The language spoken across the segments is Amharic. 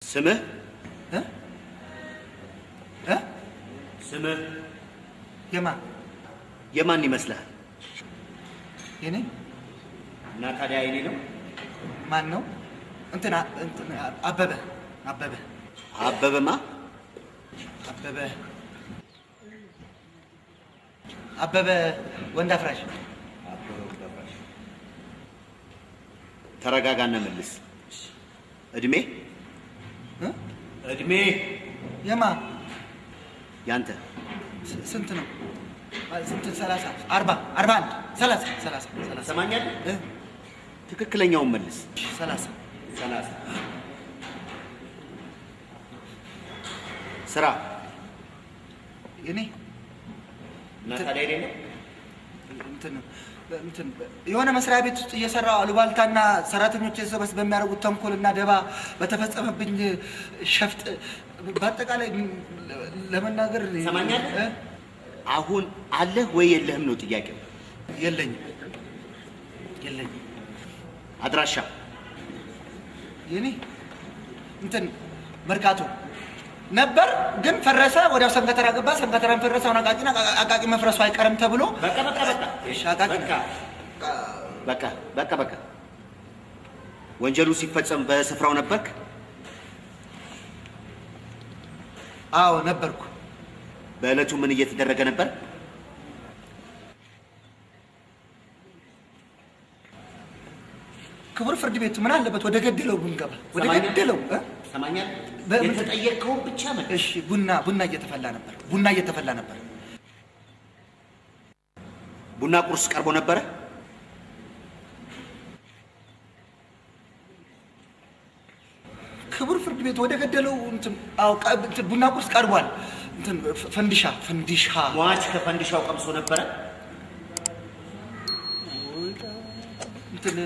ስምህ? እ እ ስምህ የማን? የማን ይመስልሃል? የኔ። እና ታዲያ የኔ ነው። ማን ነው? እንትና እንትና አበበ አበበ። አበበማ? አበበ አበበ ወንድ አፍራሽ። ተረጋጋና መልስ። እድሜ? እ? እድሜ። የማ? ያንተ። ስንት ነው? ስንት? 30፣ 40፣ 41፣ 30፣ 30፣ 30። ትሰማኛለህ? እ? ትክክለኛውን መልስ። 30። 30። ስራ? የኔ። እና ታዲያ የኔ ነው። እንትን እንትን የሆነ መስሪያ ቤት ውስጥ እየሰራው አሉባልታና ሰራተኞች እርስ በርስ በሚያደርጉት ተንኮልና ደባ በተፈጸመብኝ ሸፍጥ በአጠቃላይ ለመናገር ትሰማኛለህ? እ? አሁን አለህ ወይ የለህም ነው ጥያቄው። የለኝም፣ የለኝም። አድራሻ? የኔ እንትን መርካቶ ነበር ግን ፈረሰ። ወዲያው ሰንገተራ ገባ። ሰንገተራን ፈረሰ። አሁን አቃቂ ነው። አቃቂ መፍረሱ አይቀርም ተብሎ በቃ በቃ በቃ። እሺ፣ አቃቂ። በቃ በቃ በቃ በቃ። ወንጀሉ ሲፈጸም በስፍራው ነበርክ? አዎ፣ ነበርኩ። በዕለቱ ምን እየተደረገ ነበር? ክቡር ፍርድ ቤቱ ምን አለበት ወደ ገደለው ብንገባ? ወደ ሰማኛለህ? ገደለው እ? ትሰማኛለህ? የተጠየቅከውን ብቻ መልስ። እሺ፣ ቡና እየተፈላ ነበር። ቡና እየተፈላ ነበር። ቡና ቁርስ ቀርቦ ነበረ? ክቡር ፍርድ ቤት ወደ ገደለው እንትን አዎ፣ እንትን ቡና ቁርስ ቀርቧል። እንትን ፈንዲሻ ፈንዲሻ። ሟች ከፈንዲሻው ቀምሶ ነበረ? እንትን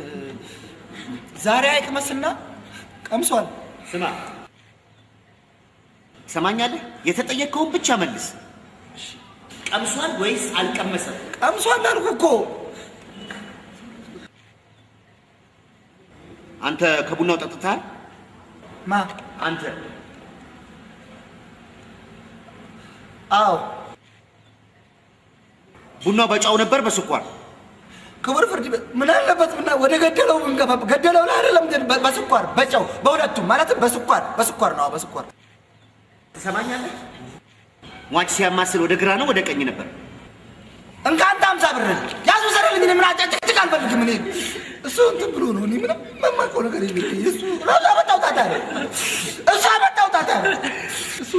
ዛሬ አይቅመስና ቀምሷል። ስማ፣ ትሰማኛለህ? የተጠየቅከውን ብቻ መልስ። ቀምሷል ወይስ አልቀመሰም? ቀምሷል አልኩህ እኮ። አንተ ከቡናው ጠጥተሃል? ማ? አንተ። አዎ። ቡናው በጨው ነበር በስኳር? ክቡር ፍርድ ቤት ምን አለበት ምና ወደ ገደለው ብንገባ? ገደለው ላይ አይደለም እንትን በስኳር በጨው በሁለቱም፣ ማለትም በስኳር በስኳር ነው። አዎ፣ በስኳር። ትሰማኛለህ? ሟች ሲያማስል ወደ ግራ ነው ወደ ቀኝ ነበር? እንካ አንተ 50 ብር ያዙ ዘረልኝ። እኔ ምን ጭቅጭቅ አልፈልግም። እኔ እሱ እንትን ብሎ ነው። እኔ ምንም የማውቀው ነገር የለም። እሱ ራሱ አመጣው ጣጣ ነው። እሱ አመጣው ጣጣ ነው። እሱ